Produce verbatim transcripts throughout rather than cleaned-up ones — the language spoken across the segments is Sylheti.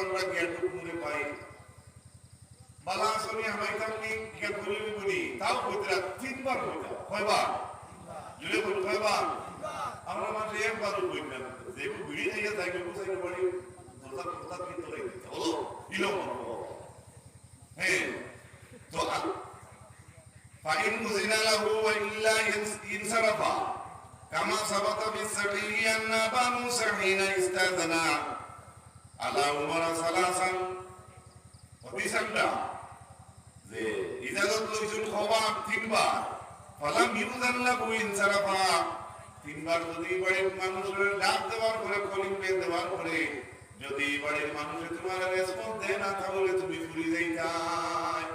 আমরা গিয়া ঢুকমুরে ভাই, বালা আসনি হামাইতাম নি, গিয়া করিমুনি, তাও কইতরা তিনবার কইতা। কয়বার? জুড়ে বল, কয়বার? আমরা মাঝে একবারও কই না। যে বিড়ি খাইয়া যাইবে, কোথায় বাড়ি? দরজা, দরজা কিন্তু লেগে দিতে হলো, ইলো মনে হলো। হ্যাঁ, তো আ-, فإن أذن له وإلا انصرف، كما ثبت في الصحيح أن أبا موسى حين استأذن على عمر ثلاثا، হাদিস আমরা যে ইজাজত লইছইন কয়বার? তিনবার। فلم يؤذن له انصرف, তিনবার যদি বাড়ির মানুষরে ডাক দেওয়ার পরে, কলিং বেল দেওয়ার পরে যদি বাড়ির মানুষে তোমার রেসপন্স দেয় না, তাহলে তুমি ঘুরি যাইতায়।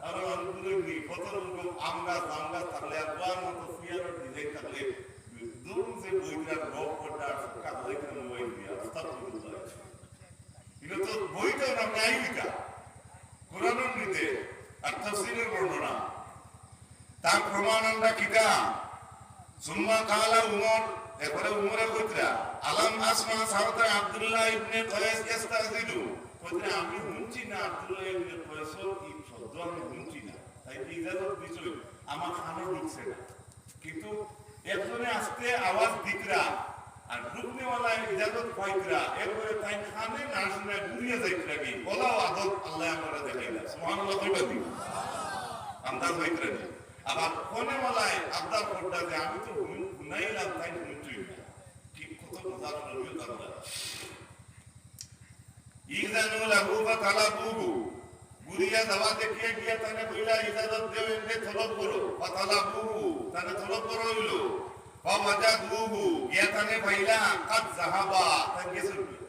আর মানুষগুলো কি কত রকম আম গাছ, জাম গাছ থাকলে আর দোয়ার মতো চেয়ারর ডিজাইন থাকলে দূর যে বইটার গপ করতে আর কাজ হইতে মোবাইল দিয়ে, আস্তাগফিরুল্লাহ। এটা তো বইটার নাম নাই, এটা কোরআনের নিতে আর তাফসীরের বর্ণনা। তার প্রমাণ আমরা কিতা? ثم قال عمر, এরপরে উমরে কইতরা, ألم أسمع صوت عبد الله بن قيس يستأذن, কইতরা, আমি হুনছি না আব্দুল্লাহ ইবনে কয়সর ই শব্দ আমি হুনছি না। তাইন ইজাজত দিছইন, আমার কানো ঢুকছে না। কিন্তু একজনে আস্তে আওয়াজ দিতরা, আর ঢুকনেওয়ালায় ইজাজত পাইতরা, এরপরে তাইন কানে না শুনে ঘুরিয়া যাইতরা কি? ওলাও আদত আল্লায় আমরারে দেখাইলা। সুবহানাল্লাহ কইবা দি? আন্দাজ পাইতরা নি? আবার ফোনেওয়ালায় আবদার করতরা যে আমি তো হুন-, হুনাইলাম, তাইন হুনছইন না। কি কত মজার শরীয়ত আল্লাহ। إذنوا له فطلبوه, ঘুরিয়া যাওয়া দেখিয়া গিয়া তানে কইলা, ইজাজত দেও, এনরে তলব করো। فطلبوه, তানে তলব করা অইলো। فوجدوه, গিয়া তানে পাইলা, قد ذهب, তাইন গেছইন গিয়া।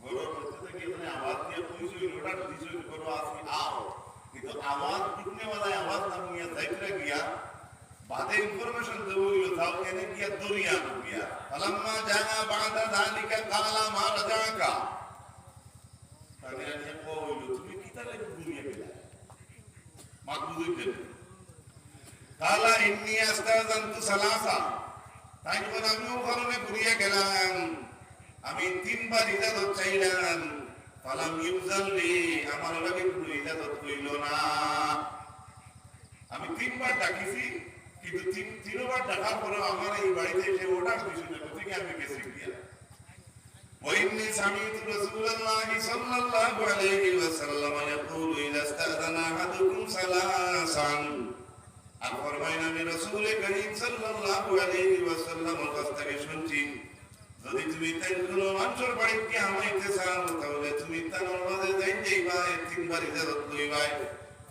ঘরর মধ্যে থাকি এখানে আওয়াজ দিয়া কইছইন, অর্ডার দিছইন, ঘরো আছি, আও। কিন্তু আওয়াজ ঢুকনেওয়ালায় আওয়াজ না হুনিয়া যাইতরা গিয়া, বাদে ইনফরমেশন দেওয়া অইলো, যাও এনে গিয়া দরিয়া আনো গিয়া। فلما جاء بعد ذلك قال ما رجعك. তানে আনিয়া কওয়া অইলো, তুমি কিতা লাগি ঘুরিয়া গেলা? মাত বুঝইন? قال إني استأذنت ثلاثا. তাইন কইন, আমি অউ কারণে ঘুরিয়া গেলাম, আমি তিনবার ইজাজত চাইলাম, فلم يؤذن لي, আমার লাগি কুনু ইজাজত অইলো না। আমি তিনবার ডাকিছি, কিন্তু তিন, তিনবার ডাকার পরেও আমারে ই বাড়িত কেউ অর্ডার দিছে না, গতিকে আমি গেছি গিয়া। وإني سمعت رسول الله صلى الله عليه وسلم يقول إذا استأذن أحدكم ثلاثا. আর ফরমাইন, আমি রাসূলে করিম সাল্লাল্লাহু আলাইহি ওয়াসাল্লামর কাছ থাকি শুনছি, যদি তুমি তাইন কুনু মানষর বাড়িত গিয়া হামাইতে চাও, তাইলে তুমি তান মাঝে যাইন যাইবায়, তিনবার ইজাজত লইবায়।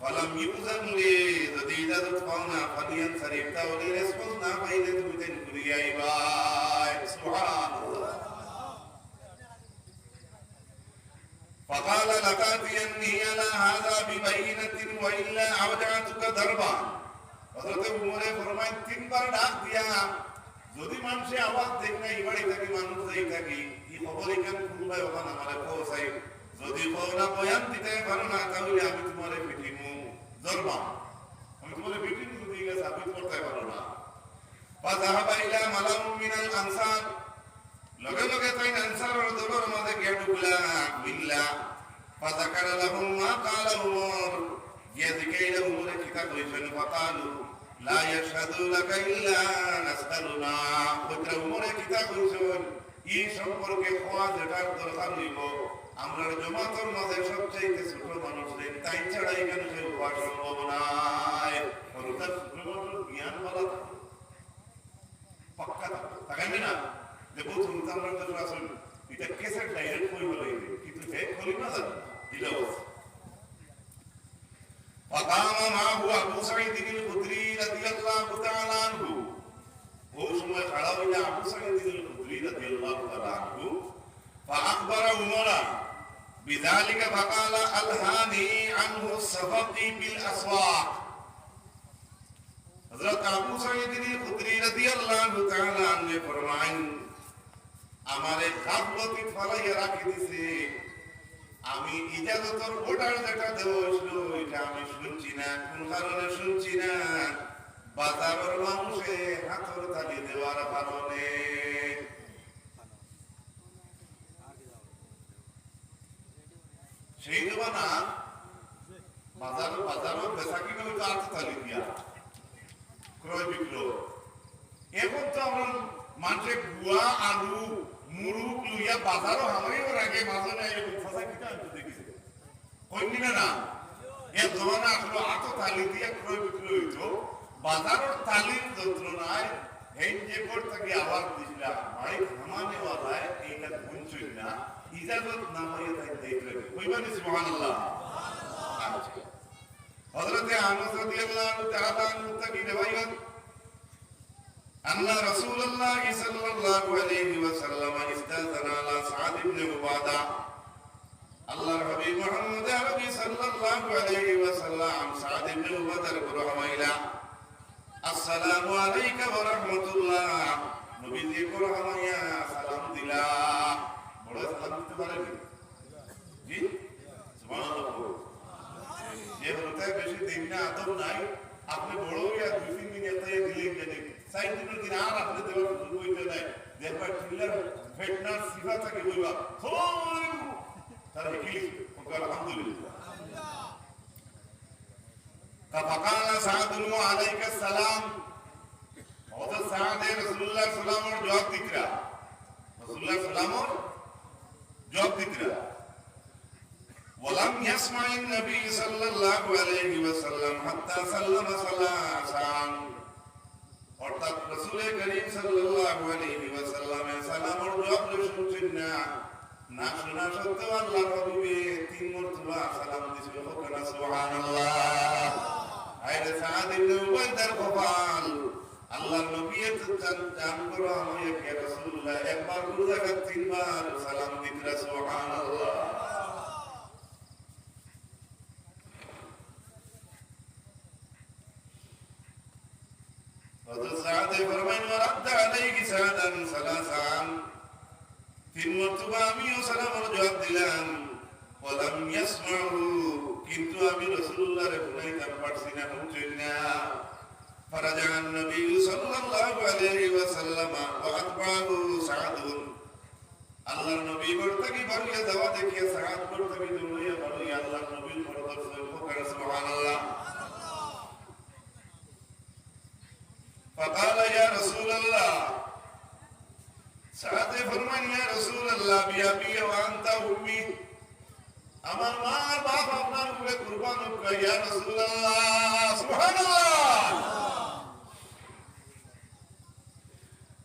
فلم يؤذن لي, যদি ইজাজত পাও না, فلينصرف, তাইলে রেসপন্স না পাইলে তুমি তাইন ঘুরিয়া আইবায়। সুবহানাল্লাহ। فقال لتأتيني على هذا ببينة وإلا أوجعتك ضربا. হযরতে উমরে ফরমাইন, তিনবার ডাক দিয়া, যদি মানষে আওয়াজ দেইন না, ই বাড়ি থাকি মানুষ যাই থাকি, ই খবর ইখান কুনবায় অখান আমারে পৌঁছাইও। যদি কও না, বয়ান দিতায় পারো না, তাইলে আমি তুমারে পিটিমু, ضربا। আমি তুমারে পিটিমু, যদি ইলা সাবিত করতায় পারো না। فذهب إلى ملأ من الأنصار. লগে লগে তাইন আনসারর দলর মাঝে গিয়া ঢুকলা, মিললা। فذكر لهم ما قال عمر. গিয়া জিকাইলা উমরে কিতা কইছইন, فقالوا لا يشهد لك إلا أسألنا. কইতরা উমরে কিতা কইছইন, ই সম্পর্কে কওয়া যেটার দরকার অইবো, আমরার জমাতর মাঝে সবচাইতে ছোট মানুষ, তাইন ছাড়া ইখান কেউ কওয়া সম্ভব নায়। অর্থাৎ ছোট মানুষর জ্ঞান বালা থাকে। পাক্কা থাকবো। তাকাইবে না? যে বউ তুমি তো আমরা তো আসলে এটা কেসের ডাইরেক্ট কই বলে, কিন্তু হে খলিফা জানে না। দিল। فقام معه أبو سعيد الخدري رضي الله تعالى عنه. অউ সময় খাড়া অইলা আবু সাঈদ আল খুদরি রাদিয়াল্লাহু তাআলা আনহু। فأخبر عمر بذلك فقال ألهاني عنه السفق بالأسواق. হযরত আবু সাঈদ আল খুদরি রাদিয়াল্লাহু তাআলা আনহু ফরমাইন, আমারে গাফলতিত ফালাইয়া রাখি দিছে। আমি ইজাজতর অর্ডার যেটা দেওয়া অইছিল, ইটা আমি শুনছি না। কুন কারণে শুনছি না? বাজারর মানষে হাতর তালি দেওয়ার কারণে। এই জমানা বাজারো, বাজারো বেচা কিনা অইতো আতো তালি দিয়া, ক্রয় বিক্রয়। এখন তো আমরা মানষে গুয়া, আলু, মুরুক লইয়া বাজারো হামাইবার আগে মাজনে আইয়া বলতা, "চাচা, কিতা আনতে দেখি?" কইন না, না? এক জমানা আসলো আতো তালি দিয়া ক্রয় বিক্রয় অইতো, বাজারর তালির যন্ত্রণায় হেইন যে ঘর থাকি আওয়াজ দিছিলা, "ভাই, থামানেওয়ালায় এইটা গুনছইন না, ইজাজত না পাইয়া তাই দেখলে।" কইবানি সুবহানাল্লাহ? আচ্ছা। হযরতে আনাস রাদিয়াল্লাহু তাআলা আনহু থাকি রেওয়ায়াত, أن رسول الله صلى الله عليه وسلم استأذن على سعد بن عبادة. আল্লাহর হাবিব মুহাম্মদ আরবি সাল্লাল্লাহু আলাইহি ওয়াসাল্লাম সাদ ইবনে উবাদার ঘরো হামাইলা। "আসসালামু আলাইকা ওয়া রাহমাতুল্লাহ।" নবীজি ঘরো হামাইয়া সালাম দিলা। বড় সালাম দিতে পারেনি? জি? সুবহানাল্লাহ। যে হতে বেশি দিন না আদব নাই, আপনে বড় অইয়া দুই তিন দিন একটা দিলেন জানি, চাইর দিনর দিন আর আপনে দেওয়ার সুযোগ অইতো নায়। দেখবা চিল্লার ফেতনার সিফা থাকে বলবা, "হো, তারা কি?" ওকে আলহামদুলিল্লাহ। فقال سعد: "وعليك السلام।" হযরত সাদে রাসূলুল্লাহর সালামর জবাব দিতরা। রাসূলুল্লাহর সালামর জবাব দিতরা। ولم يسمع النبي صلى الله عليه وسلم حتى سلم ثلاثا। অর্থাৎ রাসূলে করিম সাল্লাল্লাহু আলাইহি ওয়াসাল্লামে সালামর জবাব শুনছইন না। না শোনা সত্ত্বেও আল্লাহর হাবিবে তিন মর্তবা সালাম দিছইন। কউক্কা না সুবহানাল্লাহ। আরে সাদ ইবনে উবাদার কপাল। আল্লাহর নবী এত জান, জান করা হয়, ইয়া রাসূলুল্লাহ, একবার দুই জায়গা তিনবার সালাম দিতরা, সুবহানাল্লাহ। হযরত সাদে ফরমাইন, "ورد عليه سعدا ثلاثا।" তিন মর্তবা আমিও সালামর জবাব দিলাম। ولم يسمعه, কিন্তু আমি রাসূলুল্লাহরে হুনাইতাম পারছি না, হুনছইন না। فرجع النبي صلى الله عليه وسلم وأتبعه سعد। আল্লাহর নবী ঘর থাকি বারইয়া যাওয়া দেখিয়া সাদ ঘর থাকি দৌড়াইয়া বারইয়া আল্লাহর নবীর ঘর ধরছইন। কউক্কা না সুবহানাল্লাহ। فقال: يا رسول الله। সাদে ফরমাইন, "ইয়া রাসূলুল্লাহ, بأبي وأنت وأمي, আমার মা আর বাপ আপনার উপরে কুরবান হউক্কা, ইয়া রাসূলুল্লাহ।" সুবহানাল্লাহ।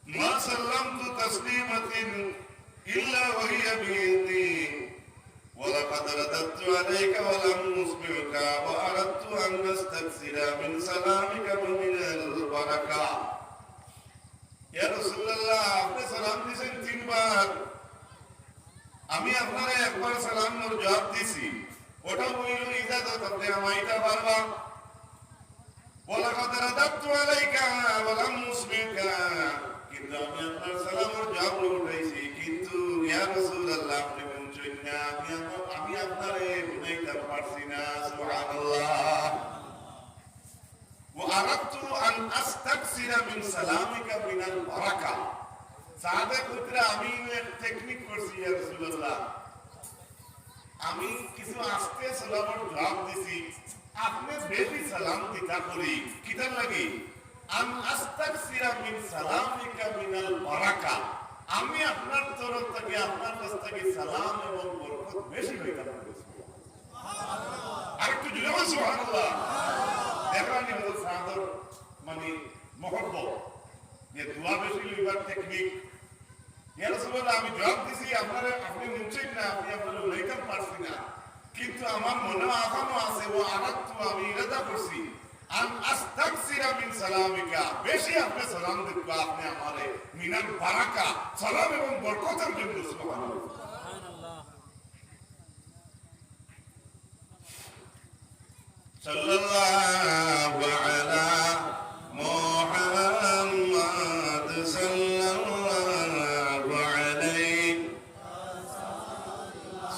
ما سلمت تسليمة إلا وهي بعندي، ولقد رددت عليك ولم أسمعك، وأردت أن أستكثر من سلامك ومن البركة। ইয়া রাসূলুল্লাহ, আপনে সালাম দিছইন তিনবার, আমি আপনারে একবার সালামর জবাব দিছি, ওটা অইলো ইজাজত, আপনে হামাইতা পারবা। ولقد رددت عليك ولم أسمعك, কিন্তু আমি আপনার সালামর জবাব উঠাইছি, কিন্তু ইয়া রাসূলুল্লাহ, আপনে হুনছইন না, আমি আমা-, আমি আপনারে হুনাইতাম পারছি না। সুবহানাল্লাহ। وأردت أن أستكثر من سلامك من البركة। সাদে কইতরা, আমি এক টেকনিক করছি, ইয়া রাসূলুল্লাহ। আমি কিছু আস্তে সালামর জবাব দিছি, আপনে বেশি সালাম দিতা করি। কিতার লাগি? أن أستكثر من سلامك من البركة। আমি আপনার তরফ থাকি, আপনার কাছ থাকি সালাম এবং বরকত বেশি পাইতাম করি। আরেকটু জোরে বলুন, সুবহানাল্লাহ। দেখলাম নি হযরত সাদর, মানে, মহব্বত, যে দোয়া বেশি লইবার টেকনিক। ইয়া রাসূলুল্লাহ, আমি জবাব দিছি, আপনারে, আপনে হুনছইন না, আমি আপনারে হুনাইতাম পারছি না, কিন্তু আমার মনে আজানো আছে, وأردت, আমি ইরাদা করছি, أن أستكثر من سلامك, বেশি আপনে সালাম দিবা আপনে আমারে, من البركة, সালাম এবং বরকতর জন্য। সুবহানাল্লাহ। صلى الله على محمد، صلى الله عليه،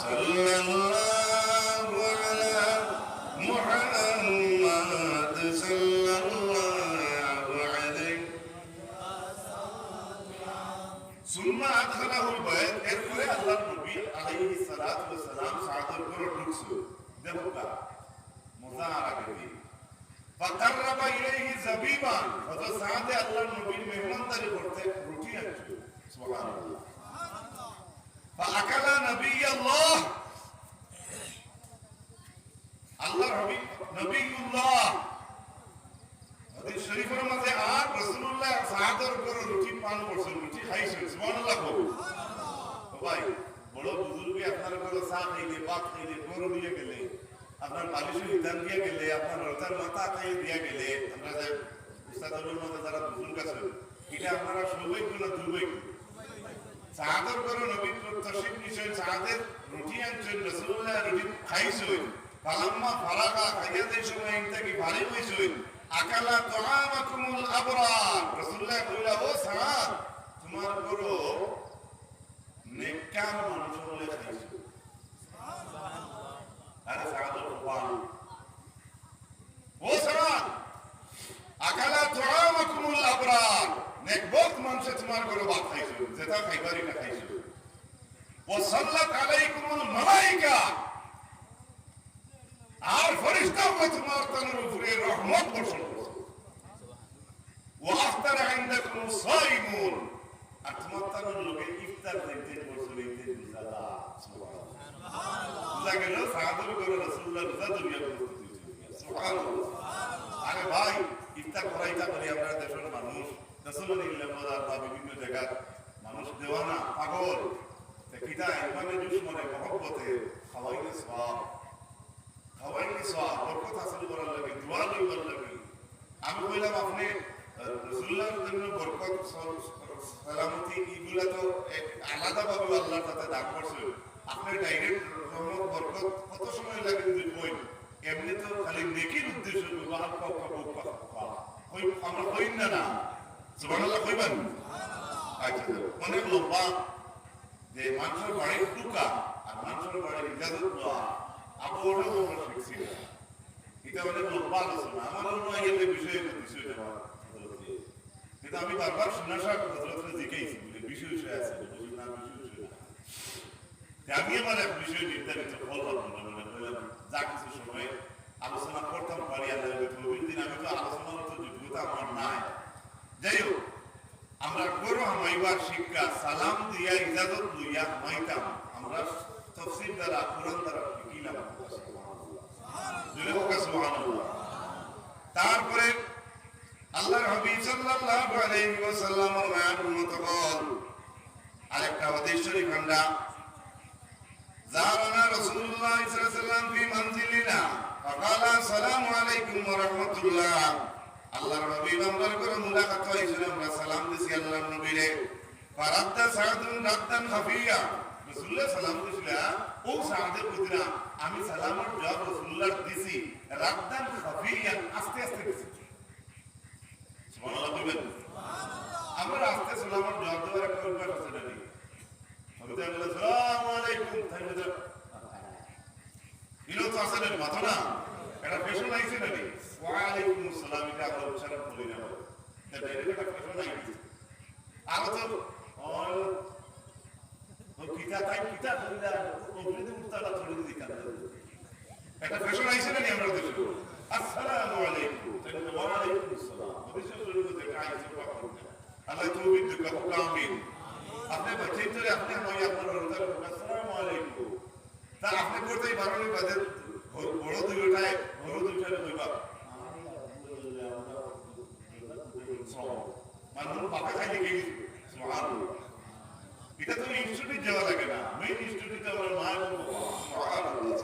صلى الله على محمد، صلى الله عليه। ثم أدخله البيت, এরপরে আল্লাহর নবী আলাইহিস সালাতু ওয়াস সালাম সাদর ঘরো ঢুকছইন। দেখো কা, মজা আর আগে দিই। ফাকাররাবা ইলাইহি জাবিবান, হযরত সাদে আল্লাহর নবীর মেহমানদারি করতে রুটি আনছইন। সুবহানাল্লাহ। ফাআকালা নবিয়াল্লাহ, আল্লাহর হাবিব নবিয়ুল্লাহ। হাদিস শরীফের মাঝে আর রাসূলুল্লাহ সাদর ঘরো রুটি পান করছইন, রুটি খাইছইন। সুবহানাল্লাহ কও। ও ভাই, বড় বুজুর্গে আপনার ঘরো চা খাইলে, ভাত খাইলে, ঘরো নিয়া গেলে, আপনার বালিশো হিতান দিয়া গেলে, আপনার লতার মাথা আতাইয়া দিয়া গেলে, আমরা যে উস্তাদ হলর মধ্যে যারা বুজুর্গ আছইন, ইটা আপনারা সৌভাগ্য না দুর্ভাগ্য? সাদর ঘরো নবী তশরিফ নিছইন, সাদে রুটি আনছইন, রাসূলুল্লাহ রুটি খাইছইন। ফালাম্মা ফারাগা, খাইয়া যে সময় ইন থাকি ফারিগ অইছইন, আকালা তাআমাকুমুল আবরার। রাসূলুল্লাহ কইলা, "ও সাদ, তুমার ঘরো নেককার মানুষ অকলে খাইছইন।" আরে সাদর কপাল। ও সাদ, আকালা তাআমাকুমুল আবরার, নেকবখত মানষে তুমার ঘরো ভাত খাইছইন, যেটা খাইবার ইটা খাইছইন। ওয়া সাল্লাত আলাইকুমুল মালাইকা, আর ফেরেশতা অকলে তুমার তানর উপরে রহমত বর্ষণ করছইন। ওয়া আফতারা ইনদাকুমুস সাইমুন, আর তুমার তানর লগে ইফতার যেইন করছইন, এইন রোজাদার। সুবহানাল্লাহ। বুঝা গেল, সাদর ঘরো রাসূলুল্লাহ রোজা ধরিয়া উপস্থিত অইছইন। সুবহানাল্লাহ। আরে ভাই, ইফতার করাইতা করি আমরা দেশর মানুষ, রাসূলুল্লাহ ইল্লাম বাজার বা বিভিন্ন জায়গার মানুষ দেওয়ানা, পাগল। তে কিতা ইমানে জুশ মনে মহব্বতে খাওয়াইলে সওয়াব। খাওয়াইলে সওয়াব, বরকত হাসিল করার লাগি, দোয়া লইবার লাগি। আমি কইলাম, আপনে, আহ, রাসূলুল্লাহর জন্য বরকত, সল-, সালামতি, ইগুলা তো এক আলাদাভাবে আল্লাহর কাছে দান করছইন। আপনে direct রহমত, বরকত কত সময় লাগে যদি কইন, এমনে তো খালি নেকির উদ্দেশ্যে কইবা, হালকা, হালকা, হালকা, হালকা। কই, আমরা কইন না, না? সুবহানাল্লাহ কইবা নি? আচ্ছা, অনেক লম্বা যে মানষর বাড়িত ঢুকা আর মানষর বাড়ির ইজাজত লওয়া, আবু ওটাও আমরা শিখছি না। ইটা অনেক লম্বা আলোচনা। আমার অন্য আইয়াতে বিষয়ে তো বিষয় নেওয়া হজরতরে। কিন্তু আমি বারবার শুনা সাহেব হজরতরে জিজ্ঞাসি, বলে, "বিষয় বিষয় আছে?" বলে, "না, বিষয় বিষয় না।" তে আমি আমার এক বিষয় নির্ধারিত করলাম, মনে মনে কইলাম, যা কিছু সময় আলোচনা করতাম পারি, আল্লাহ যদি তৌফিক দিন, আমি তো আলোচনার তো যোগ্যতা আমার নাই। যাই হোক, আমরা ঘরো হামাইবার শিক্ষা, সালাম দিয়া ইজাজত লইয়া হামাইতাম। আমরা তফসির দ্বারা, কোরআন দ্বারা শিখিলাম। জোরে হোক সুবহানাল্লাহ। তারপরে আল্লাহর হাবিব সাল্লাল্লাহু আলাইহি ওয়াসাল্লামর মায়ার উম্মত অকল, আরেকটা হাদিস শরীফ আমরা زارنا رسول الله صلى الله عليه وسلم في منزلنا فقال السلام عليكم ورحمة الله। আল্লাহর নবী আমরার ঘরো মুলাকাত অইছিল, আমরা সালাম দিছি আল্লাহর নবীরে। فرد سعد ردا خفيا। রাসূলুল্লাহ সালাম দিছিলা, ও সাদে কইরা, আমি সালামর জবাব রাসূলুল্লাহর দিছি, রাদ্দান খাফিয়ান, আস্তে আস্তে দিছি। সুবহানাল্লাহ কইবা নি? আমরা আস্তে সালামর জবাব দেওয়ার একটা অভ্যাস আছে না নি? আমি তো বললাম, "আসসালামু আলাইকুম", তাই বলে, ইনো তো আছে না, মাথা না? এটা fashion আইছে না নি? "ওয়া আলাইকুম আসসালাম", এটা আমরা উচ্চারণ করি না। এটা direct একটা fashion আইছে। আরো তো, ও, ও কিতা তাই কিতা কইলা, ও যদি উঠতারা ধরে দিতাম। একটা fashion আইছে না নি আমরা দেশে? "আসসালামু আলাইকুম।" তাই বলে, "ওয়া আলাইকুম আসসালাম।" বিশেষ করে দেখা আইছে, পাবো না। আল্লাহ তৌফিক দেউক্কা, কউক্কা আমিন। আপনে বাচ্চাইন্তরে আপনে নয়, আপনার হরতাল, "আসসালামু আলাইকুম।" তা আপনে করতেই পারো নি, বাদে বড় দুইটায়, বড় দুইটায় কইবা। মানে, বাপে খাইলে কি? সুবহানাল্লাহ। এটা তো institute যাওয়া লাগে না, main institute আমার মা এবং বাবা। সুবহানাল্লাহ।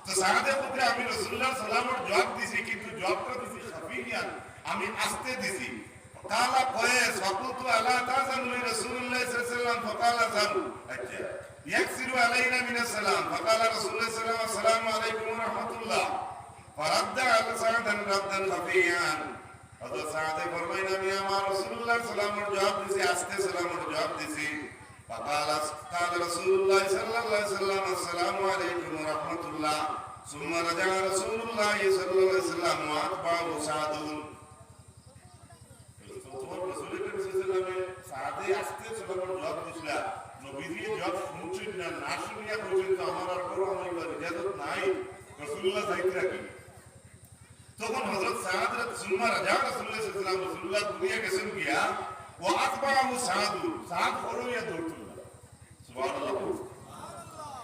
তো সাদে পুত্রে আমি রাসূলুল্লাহর সালামর জবাব দিছি, কিন্তু জবাবটা দিছি খাফিয়ান, আমি আস্তে দিছি। قال قيس فقلت ألا تأذن لرسول الله صلى الله عليه وسلم فقال أذن। আচ্ছা। يكثر علينا من السلام فقال رسول الله صلى الله عليه وسلم السلام عليكم ورحمة الله فرد على سعدا ردا خفيا। হযরত সাদে ফরমাইন, আমি আমার রাসূলুল্লাহর সালামর জবাব দিছি, আস্তে সালামর জবাব দিছি। فقال، قال رسول الله صلى الله عليه وسلم السلام عليكم ورحمة الله ثم رجع رسول الله صلى الله عليه وسلم وأتبعه سعد। তোমার রাসূল করিম সাল্লাল্লাহু আলাইহি ওয়াসাল্লামে সাদে আস্তে সালামর জবাব দিছিলা, নবীজি জবাব শুনছইন না, না শুনিয়া কইছইন, "তো আমার আর ঘরো আমার ইবার ইজাজত নাই, রাসূলুল্লাহ যাইতরা কি?" তখন হযরত সাদ রা-, সুম্মা রাজা রাসূলুল্লাহ সাল্লাল্লাহু আলাইহি ওয়াসাল্লাম, রাসূলুল্লাহ ঘুরিয়া গেছইন গিয়া, ওয়া আতবাহু সাদুন, সাদ ঘরো ইয়া দৌড় তুললা। সুবহানাল্লাহ।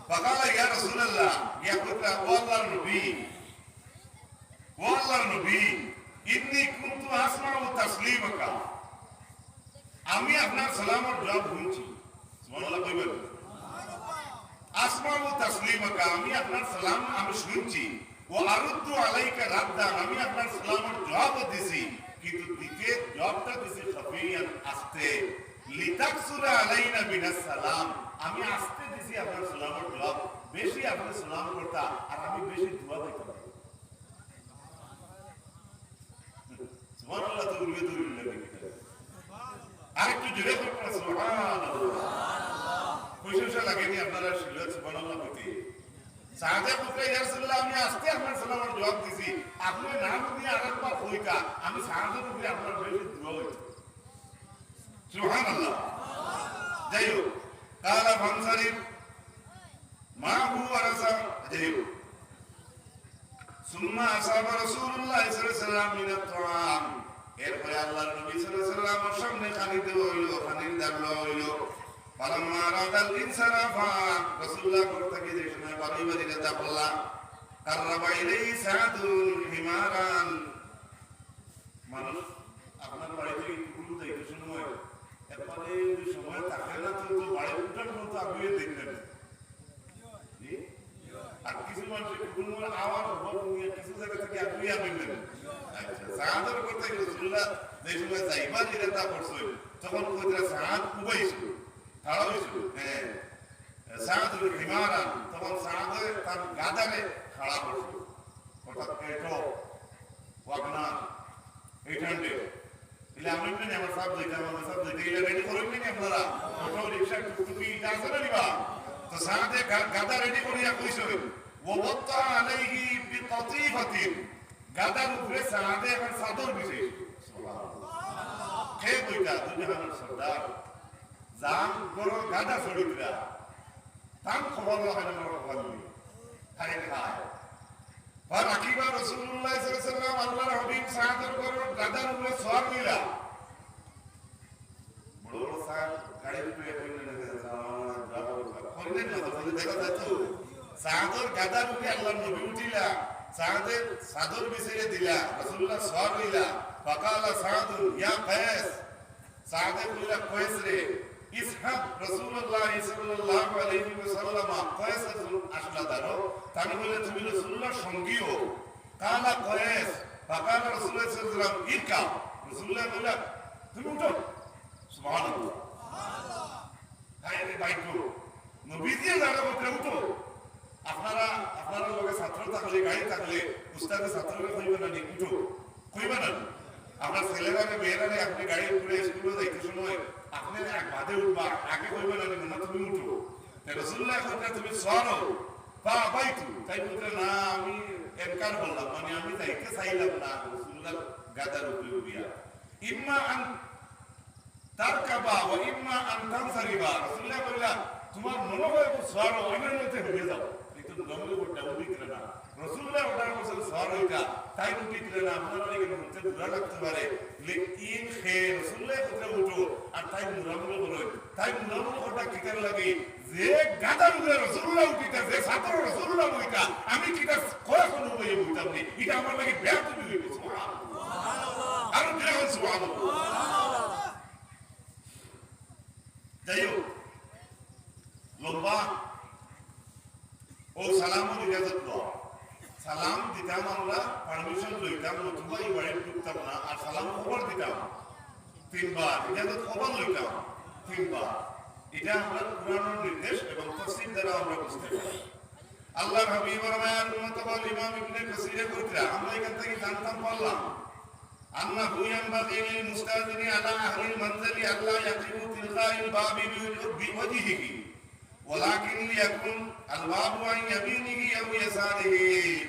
ফাকালা, "ইয়া রাসূলুল্লাহ", ইয়া কইতরা, "ও আল্লাহর নবী, ও আল্লাহর নবী, ইন্নী কুনতু আসমাউ তাসলিমাকা।" আমি আপনার সালামর জবাব শুনছি। সুবহানাল্লাহ কইবেন। আসমাউ তাসলিমাকা, আমি আপনার সালাম আমি শুনছি। ওয়া আরুদ্দু আলাইকা রাদ্দান, আমি আপনার সালামর জবাবও দিছি। কিন্তু দিতে জবাবটা দিছি খাফিয়ান, আস্তে। লিতাকসুরা আলাইনা মিনাস সালাম, আমি আস্তে দিছি আপনার সালামর জবাব, বেশি আপনি সালাম করতা, আর আমি বেশি দোয়া পাইতাম। সুবহানাল্লাহ তো উড়িয়ে দৌড় লাগে। আরেকটু জোরে করবেন, সুবহানাল্লাহ। পয়সা পয়সা লাগেনি আপনারা শিল্লা সুবহানাল্লাহ কইতে। সাদে কইতরা, "ইয়া রাসূলুল্লাহ, আমি আস্তে আপনার সালামর জবাব দিছি, আপনি না বুঝিয়া আরেকবার কইতা, আমি সাদর উপরে আপনার বেশি দোয়া হইতো।" সুবহানাল্লাহ। যাই হোক, কালা ফানসারিফ, মা হু আরাসা, যাই হোক। সুম্মা আসাবা রাসূলুল্লাহ সাল্লাল্লাহু আলাইহি ওয়াসাল্লাম মিনাত তাআম। এরপরে আল্লাহর নবী সাল্লাল্লাহু আলাইহি ওয়াসাল্লামর সামনে খানি দেওয়া হইল, খানির দান দেওয়া হইল। ফালাম্মা আরাদাল ইনসারাফা, রাসূলুল্লাহ ঘর থেকে যে সময় বাড়ি বাড়ি যেতে বললা, কাররাবা ইলাইহি সাদুন হিমারান। মানুষ আপনার বাড়ি থেকে কুটুম যাইতে সময়, একবারে যদি সময় থাকে না, তো, তো বাড়ি উঠার মতো আগুয়ে দেখবেন। জি? আর কিছু মানুষের কুটুমর আওয়াজ হল নিয়ে কিছু জায়গা থেকে আগুয়ে আনবেন। আচ্ছা, সাদর করতে গেলে রাসূলুল্লাহ যে সময় যাইবা যেটা তা করছে, তখন কইতরা সাদ উবাইছিল, খাড়া হইছিল। হ্যাঁ। সাদ হিমারান, তখন সাদে তার গাধারে খাড়া করছিল। অর্থাৎ এটো, ওয়াগনার, এইট হান্ড্রেড। ইলা আমি মানে আমার সাব যাইতে, আমার সাব যাইতে, ইলা রেডি করইন নি আপনারা? অটো রিক্সা টুকটুকি ইটা আছে না নিবা? তো সাদে গা-, গাধা রেডি করিয়া কইছে, "ওয়া ওয়াত্তা আলাইহি বিকাতিফাতিন।" গাধার উপরে সাদে এখন চাদর বিছাইছে। কে কইতা? দুনিয়ার সর্দার। জান বড় গাধা চড়িতরা। তান খবর লাগে না, বড় খবর নেই। হায় হায়। ফারাকিবা রাসূলুল্লাহ সাল্লাল্লাহু আলাইহি ওয়াসাল্লাম, আল্লাহর হাবিব সাদর উপর গাধার উপরে সওয়ার হইলা। বড় বড় সাদ গাড়ির উপরে কইলেন না, কইলেন না, বলে দেখা যায় তো। সাদর গাধার উপরে আল্লাহর নবী উঠিলা, সাদে চাদর বিছাইয়া দিলা, রাসূলুল্লাহ সওয়ার হইলা। ফাকালা সাদুন, ইয়া কায়েস, সাদে কইলা, "কয়েস রে, ইসহাব রাসূলুল্লাহ সাল্লাল্লাহু আলাইহি ওয়াসাল্লাম।" কয়েস একজন আসলা দাঁড়ো, তানে কইলা, "তুমি রাসূলুল্লাহর সঙ্গী অও।" কালা কয়েস, ফাকালা রাসূলুল্লাহ সাল্লাল্লাহু আলাইহি ওয়াসাল্লাম, "ইরকাব।" রাসূলুল্লাহ কইলা, "তুমি উঠো।" সুবহানাল্লাহ। হায় রে ভাগ্য, নবীজিয়ে যারা বলতে উঠো। আপনারা, আপনারা লগে ছাত্র থাকলে, গাড়ি থাকলে, উস্তাদে ছাত্ররে কইবা না নি, "উঠো", কইবা না নি? আপনার ছেলেরারে, মেয়েরারে আপনি গাড়ির উপরে স্কুলে যাইতে সময় আপনি এক বাদে উঠবা, আগে কইবা না নি, "মামা তুমি উঠো"? তে রাসূলুল্লাহ কইতরা, "তুমি সওয়ার অও।" ফাআবাইতু, তাই বলতে, "না, আমি এনকার করলাম, মানে আমি যাইতে চাইলাম না রাসূলুল্লাহর গাধার উপরে উঠিয়া।" ইম্মা আন তারকাবা ওয়া ইম্মা আন তানসারিবা। রাসূলুল্লাহ কইলা, "তোমার মনে হয় তো সওয়ার অও, আমার মতে হয়ে যাও।" এই তো নরম করে উঠিতরা না। রাসূলুল্লাহ অর্ডার করছেন সওয়ার হইতা, তাই উঠিতরা না। আপনারা অনেকে মনটা বুরা লাগতে পারে, লেকিন হে রাসূলুল্লাহ কইতরা উঠো, আর তাই মুরামুরা বলো, তাই মুরামুরা কথা কিতার লাগি? যে গাধার উপরে রাসূলুল্লাহ উঠিতা, যে ছাদর রাসূলুল্লাহ বইতা, আমি কিতা কয় কোনো বইয়ে বইতাম নি? এটা আমার লাগি বেয়াদবি হইব। সুবহানাল্লাহ। আরো জোরে বল, সুবহানাল্লাহ। যাই হোক, লম্বা ও সালামর ইজাজত লওয়া। সালাম দিতাম আমরা, পারমিশন লইতাম, নতুবা এই বাড়িত ঢুকতাম না, আর সালাম কবার দিতাম? তিনবার। ইজাজত কবার লইতাম? তিনবার। এটা আমরা কোরআনের নির্দেশ এবং তফসির দ্বারা আমরা বুঝতে পারি। আল্লাহর হাবিব আর মায়ার উম্মত হল ইমাম ইবনে কাসিরে কইতরা, আমরা এখান থেকে জানতাম পারলাম, আন্নাহু ইয়ানবাগি লিল মুস্তাআযিনি আলা আহলিল মানজিলি আল্লা ইয়াকিফু তিলকাআল বাবি বিওয়াজহিহি, ওয়ালাকিন লিয়াকুন আল বাবু আন ইয়ামিনিহি আও ইয়াসারিহি।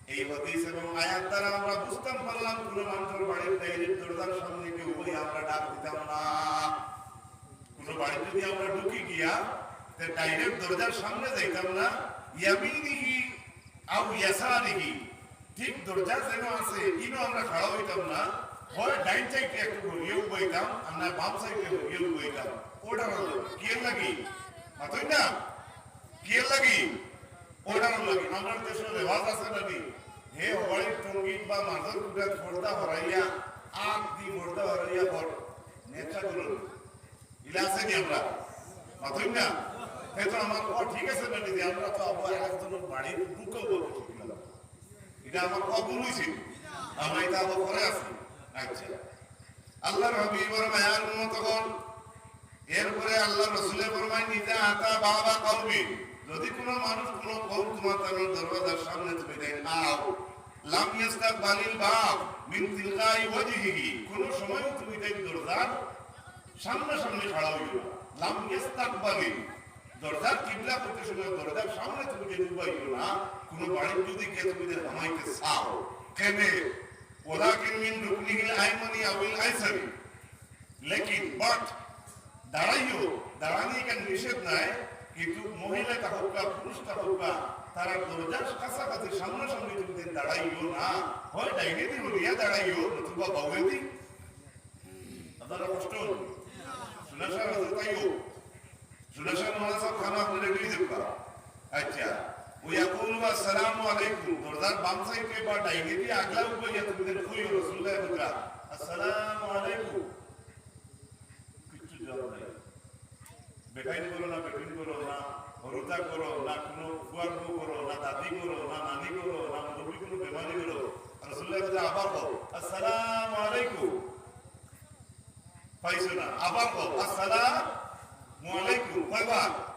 এই হাদিস এবং আয়াত দ্বারা আমরা বুঝতাম পারলাম, কোনো মানুষের বাড়ির ডাইরেক্ট দরজার সামনে কেউ বই আমরা ডাক দিতাম না। তো বাড়িত যদি আমরা ঢুকি গিয়া, তে ডাইরেক্ট দরজার সামনে যাইতাম না, ইয়ামিনিহি আও ইয়াসারিহি, ঠিক দরজা যেন আছে, ইনো আমরা খাড়া হইতাম না, হয় ডাইন সাইডে একটু ঘুরিয়ে উবাইতাম, আমরা বাম সাইডে ঘুরিয়ে উবাইতাম। অর্ডার অর লাগি। কিয়ের লাগি? মাতইন না? কিয়ের লাগি? অর্ডার অর লাগি। আমরার দেশো রেওয়াজ আছে না নি? হে হবাড়ির টঙ্গিত বা মাঝর কুটাত পর্দা হরাইয়া, আত দি পর্দা হরাইয়া পড়। নেতা গুলো। ইলা আছে নি আমরা? মাতইন না? হে তো আমার, ও ঠিক আছে না নি যে আমরা তো আবার আরেকজনর বাড়িত ঢুকবো। ইটা আমার কবুল হইছে। আমরা ইটা আবার পরে আছি। আচ্ছা। আল্লাহর হাবিবর মায়ার উম্মতগণ, এরপরে আল্লাহর রসুলে ফরমাইন, "ইজা আতা বাবা কওমিন", যদি কোনো মানুষ কোনো কওম তোমার তার দরওয়াজার সামনে তুমি দেন আও, লাম ইয়াস্তাকবালিল বাব মিন তিলকাই ওয়াজহিহি, কোনো সময় তুমি দেন দরজার সামনাসামনি খাড়া হইও না। লাম ইয়াস্তাকবালিল, দরজার কিবলা করতে সময় দরজার সামনে তুমি যে উবাইও না, কোনো বাড়ির যদি গিয়ে তুমি যে হামাইতে চাও, কেনে? ওয়ালাকিন মিন রুকনিহিল আইমানি আউল আইসারি। লেকিন, but, দাঁড়াইও, দাঁড়ানি এখানে নিষেধ নাই, কিন্তু মহিলাটা হোক বা পুরুষটা হোক বা, তারা দরজার কাছাকাছি সামনাসামনি তুমি যে দাঁড়াইও না, হয় ডাইনে দি হলিয়া দাঁড়াইও, নতুবা বাউয়ে দি। আপনারা কষ্ট হল। শোনা সারা তাইও। শোনা সারা মহারাজ সাহেব খানা আপনি রেডি হয়ে যাবে। আচ্ছা। ওই ইয়াকুলু আসসালামু আলাইকুম। দরজার বাম সাইডে বা ডাইনে দি আগলা উপরে ইয়া তুমি যেন কইও রাসূলুল্লাহ বুঝা। "আসসালামু আলাইকুম।" কিচ্ছু জবাব নাই। বেটাইন করো না, বেটিন করো না, হরুতা করো না, কোনো ফুয়ার বউ করো না, দাদি করো না, নানি করো না, মুরব্বি কোনো বেমারি করো। রাসূলুল্লাহ বুঝা আবার কও, "আসসালামু আলাইকুম।" পাইছো না? আবার কও, "আসসালামু আলাইকুম।" কয়বার?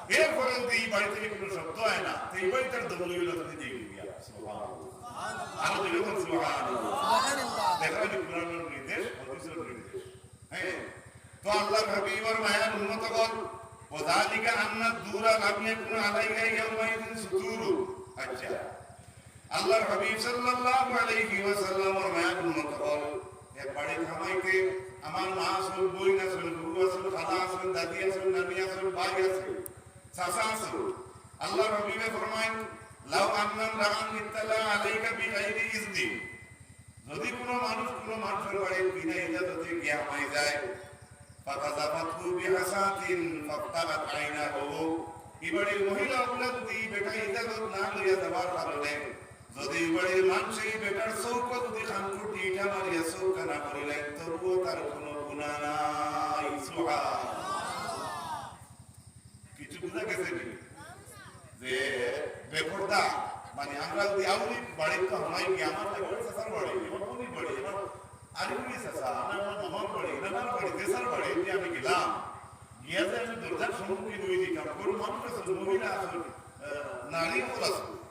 এরপরে যদি এই বাড়ি থেকে কোনো শব্দ হয় না, তো এই বাড়িটার দম লইল তুমি দিয়ে গিয়া। সুবহানাল্লাহ। আরো জোরে বল, সুবহানাল্লাহ। সুবহানাল্লাহ। দেখা হইল কোরআনের নির্দেশ, হাদিসের নির্দেশ। হ্যাঁ, তো আল্লাহর হাবিবর মায়ার উম্মতগণ, "ওয়াযালিকা আন্না দুরা লাম ইয়াকুন আলাইহা ইয়াউমাইযিন সুতুরু।" আচ্ছা, আল্লাহর হাবিব সাল্লাল্লাহু আলাইহি ওয়াসাল্লামর মায়ার উম্মত অকল, এক বাড়িত হামাইতে আমার মা আছইন, বইন আছইন, ফুফু আছইন, খালা আছইন, দাদি আছইন, নানি আছইন, ভাই আছইন, চাচা আছইন। আল্লাহর হাবিবে ফরমাইন, "লাউ আন্না ইমরাআন ইত্তালা আলাইকা বিগাইরি ইজনি।" যদি কোনো মানুষ কোনো মানুষর বাড়িত বিনা ইজাজতে গিয়া হামাই যায়, ফাকাযাফাতহু বিহাসাতিন ফাবতাগাত আইনাহু। ই বাড়ির মহিলা অকলে যদি বেটা ইজাজত না লইয়া যাওয়ার কারণে যদি ই বাড়ির মানষে ই বেটার চউখো যদি খানকুটি ইটা মারিয়া চউখ কানা করিলাইন, তবুও তার কোনো গুনাহ নাই। সুবহানাল্লাহ। কিছু বুঝা গেছে নি? যে বেপর্দা, মানে, আমরা যদি আউরি বাড়িত তো হামাই গিয়া, আমার তো ওই চাচার বাড়ি, আমার বইনর বাড়ি, আমার আরিফুল চাচা, আমার, আমার মামার বাড়ি, নানার বাড়ি, জেঠার বাড়ি, যে আমি গেলাম, গিয়া যে আমি দরজার সম্মুখীন হয়ে দিতাম, কোনো মানুষ আছে, মহিলা আছে, আহ, নারী অকল আছে,